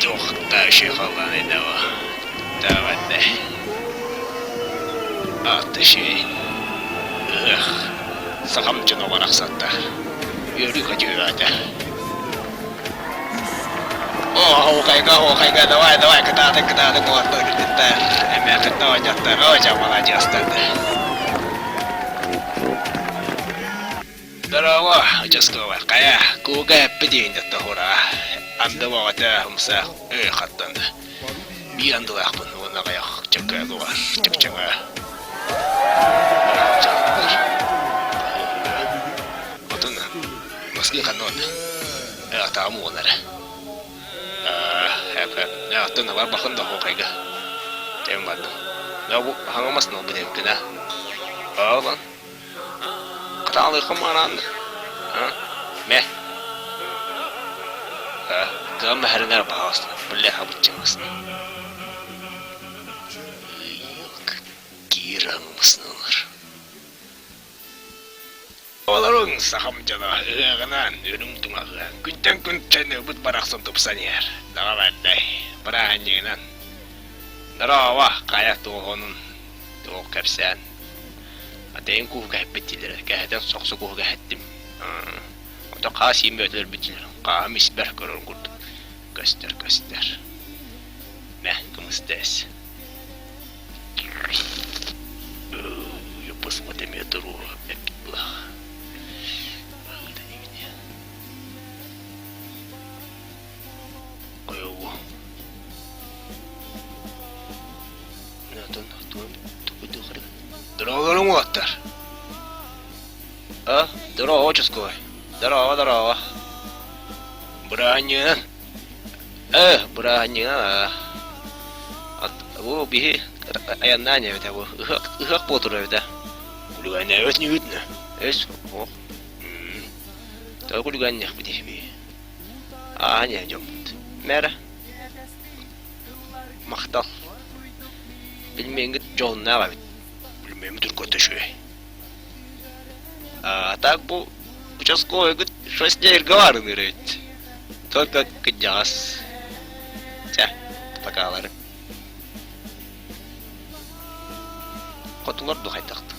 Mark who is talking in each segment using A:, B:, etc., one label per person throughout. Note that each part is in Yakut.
A: Туох да үчүгэй халлаан айдаҕа таабанна. Аата үчүгэй. Ыһыах. Сахам дьоно барахсаттар. Үөрүү-көтүү бөҕөтө. О, оһуохайга, оһуохайга, давай, давай, кытаатыҥ, кытаатыҥ, уолаттар, кыргыттар, эмээххиттэр, оҕонньоттор, оо, дьэ, маладьыастар. Дорообо, участковай, хайа, кууга эппит иһин тоһура, анды бөҕөтө, умса, өй хаттан. Биир андылаахпын уонна аҕыйах чөкөөгү бар, чөкчөҥө. Отун Москва ханна уонна? Атаҕым уон эрэ. Оттон барбахын да оһуохайга. Тем бардым. Бу хаҥамас нолбут эбиккин а? Оолон. Хатаалыаххын манаан. Мэ. Кыам бэһэринэр баҕаста. Бля, абыччаҥасна. Киир аҥымасналар. Олоруҥ, сахам дьоно, ыһыаҕынан, үрүҥ тумаҕынан, күнтэн күн чайныырбыт барахсан тупсан иһэр. Тоҕо бэрдэй, бырааһынньыгынан. Дорообо, хайа туоһунун, туох кэпсээн. Атайын кууһу кэһэппит дииллэрэ, кэһэтэн сохсо кууһу кэһэттим. Ото хаас иин бөтөлөрбүт дииллэр, хааһым испэр көрөрүн курдук. Көстөр, көстөр. Мэ, кымыстээс. Юппус эмиэ туруору эппит былах. Ойоҕу. Дороолоруҥ уоттар. А, дороо, участковай. Дороо, дороо. Бырааһынньыгынан. Э, бырааһынньыгынан Бу биһи айаннаан эбитэ бу ыһыах ыһыах буолтур эбитэ. Күлүгээннээбэт ньүгүтүнэ. Эс ох. Тоҕо күлүгээнниэхпит иһи Ааһан иһэн дьоммут. Мэрэ. Махтал. Билмиэҥҥит дьоһуннаах эбит. Билмиэммит үргөтө үчүгэй. А так бу участковыйгыт шестнерга баарыныыр эбит. Только кырдьаҕас. Чэ, покалары. Хотулар ду хайдахты.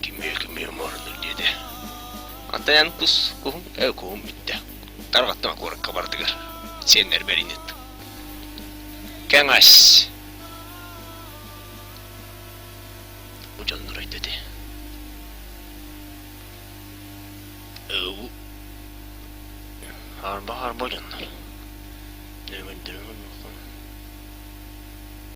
A: Кимиэ кимиэ морунур диэтэ. Антон эн кус куһум э куһум бүттэ. Тарҕаттым куоракка барытыгар. Сиэннэр бэринит. Кэҥэс. Бу дьоннор өйдөтө. Арба-арба дьоннор. Нөмөрдөрүн.